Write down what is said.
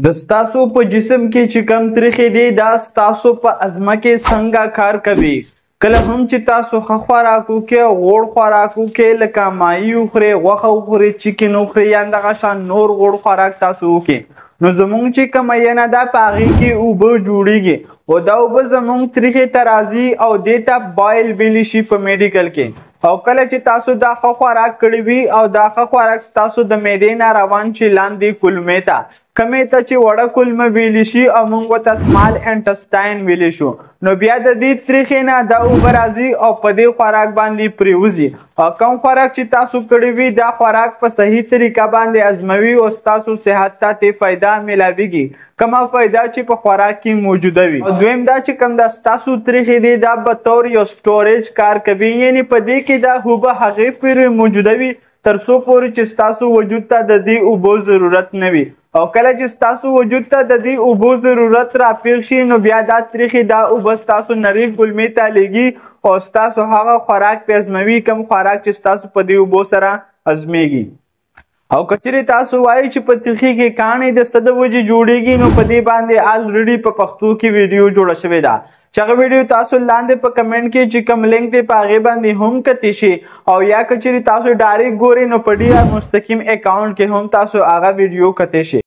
د ستاسو په جسم کې چې کم تریخې دي، دا ستاسو په ازمه کې څنګه کار کوي؟ کله هم چې تاسو ښه خوراک وکړئ او غوړ خوراک وکړئ، لکه ماهي وخورئ، غوښه وخورئ، چکن وخورئ یا دغه شان نور غوړ خوراک تاسو وکړئ، نو زمونږ چې کومه ینه ده په هغې کې اوبه جوړیږي او دا اوبه زمونږ تریخې ته راځي او دې ته بایل ویلی شي په میډیکل کې. او کله چې تاسو دا ښه خوراک کړی وي او دا ښه خوراک ستاسو د معدې نه روان شي لاندې کولمې ته، کومې ته چې وړه کولمه ویلی شي او موږ ورته سمال انټسټاین ویلی شو، نو بیا د دې تریخې نه دا اوبه راځي او په دې خوراک باندې پرېوځي. او کوم خوراک چې تاسو کړی وي دا خوراک په صحیح طریقه باندې هضموي او ستاسو صحت ته ترې فایده میلاویږي، کومه فایده چې په خوراک کې موجوده وي. او دویم دا چې کوم دا ستاسو تریخې دی دا به طور یو سټوریج کار کوي، یعنی په دې کې دا اوبه هغې پورې موجوده وي تر څو پورې چې ستاسو وجود ته د دې اوبو ضرورت نه وي. او کله چې ستاسو وجود ته د دې اوبو ضرورت راپېښ شي، نو بیا دا تریخې دا اوبه ستاسو نرۍ کولمې ته لېږي او ستاسو هغه خوراک پې هضموي کوم خوراک چې ستاسو په دې اوبو سره هضمېږي. او که چېرې تاسو وایئ چې په تریخي کې کاڼې د څه د وجې جوړېږي، نو په دې باندې الریډي په پښتو کې ویډیو جوړه شوې ده چې هغه ویډیو تاسو لاندې په کمنټ کې چې کوم لینک دی په هغې باندې هم کتی شي، او یا که چېرې تاسو ډایرکټ ګورئ نو په ډي آر مستقیم اکاونټ کې هم تاسو هغه ویډیو کتی شي.